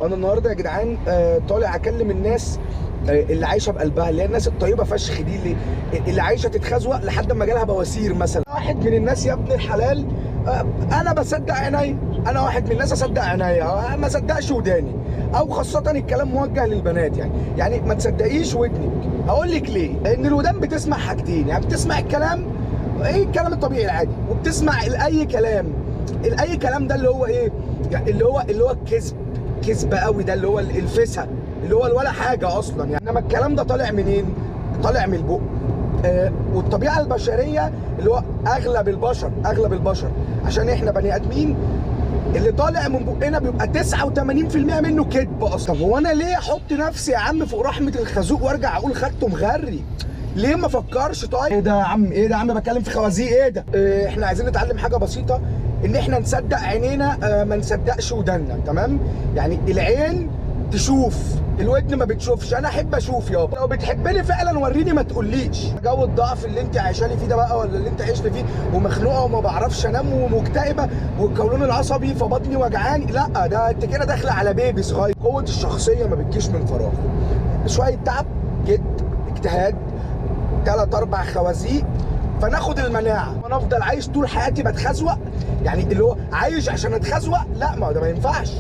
انا النهارده يا جدعان طالع اكلم الناس اللي عايشه بقلبها، اللي هي الناس الطيبة فشخ دي، اللي عايشه تتخزوق لحد ما جالها بواسير مثلا. واحد من الناس يا ابن الحلال، انا بصدق عيني، انا واحد من الناس اصدق عينيا، ما اصدقش وداني، او خاصة الكلام موجه للبنات، يعني ما تصدقيش ودنك. هقول لك ليه؟ لان الودان بتسمع حاجتين، يعني بتسمع الكلام، ايه الكلام الطبيعي العادي، وبتسمع الاي كلام. الاي كلام ده اللي هو ايه؟ يعني اللي هو الكذب، كذب قوي ده، اللي هو الفسا، اللي هو ولا حاجة اصلا يعني. انما الكلام ده طالع منين؟ طالع من البق. والطبيعة البشرية اللي هو اغلب البشر، عشان احنا بني ادمين، اللي طالع من بقنا بيبقى 89% منه كذب اصلا. طب هو انا ليه احط نفسي يا عم فوق رحمه الخازوق وارجع اقول خدته مغري؟ ليه ما فكرش؟ طيب ايه ده يا عم؟ ايه ده يا عم؟ بتكلم في خوازيق ايه ده؟ احنا عايزين نتعلم حاجة بسيطة، ان احنا نصدق عينينا، ما نصدقش ودنا، تمام؟ يعني العين تشوف، الودن ما بتشوفش. انا احب اشوف يابا، لو بتحبني فعلا وريني، ما تقوليش جو الضعف اللي انت عايشالي فيه ده بقى، ولا اللي انت عشت فيه ومخنوقه وما بعرفش انام ومكتئبه والقولون العصبي فبطني وجعاني. لا، ده انت كده داخله على بيبي صغير. قوة الشخصية ما بتجيش من فراغ، شوية تعب، جد، اجتهاد، 3 4 خوازيق، فناخد المناعة. وانا افضل عايش طول حياتي بتخزوق، يعني اللي هو عايش عشان اتخزوق؟ لا، ما ده ما ينفعش.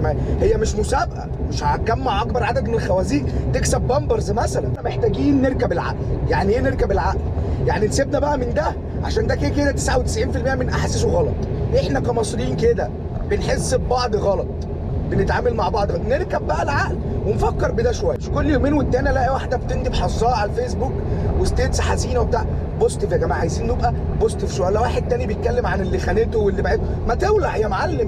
ما هي مش مسابقة، مش هتجمع اكبر عدد من الخوازيق تكسب بامبرز مثلا. احنا محتاجين نركب العقل. يعني ايه نركب العقل؟ يعني نسيبنا بقى من ده، عشان ده كده كده 99% من احاسيسه غلط. احنا كمصريين كده بنحس ببعض غلط، بنتعامل مع بعض غلط. نركب بقى العقل ونفكر بده شوية. مش كل يومين والتاني الاقي واحدة بتندب حظها على الفيسبوك و status حزينة وبتاع. positive يا جماعة، عايزين نبقى positive شوية. ولا واحد تاني بيتكلم عن اللي خانته واللي بعته، ما تولع يا معلم.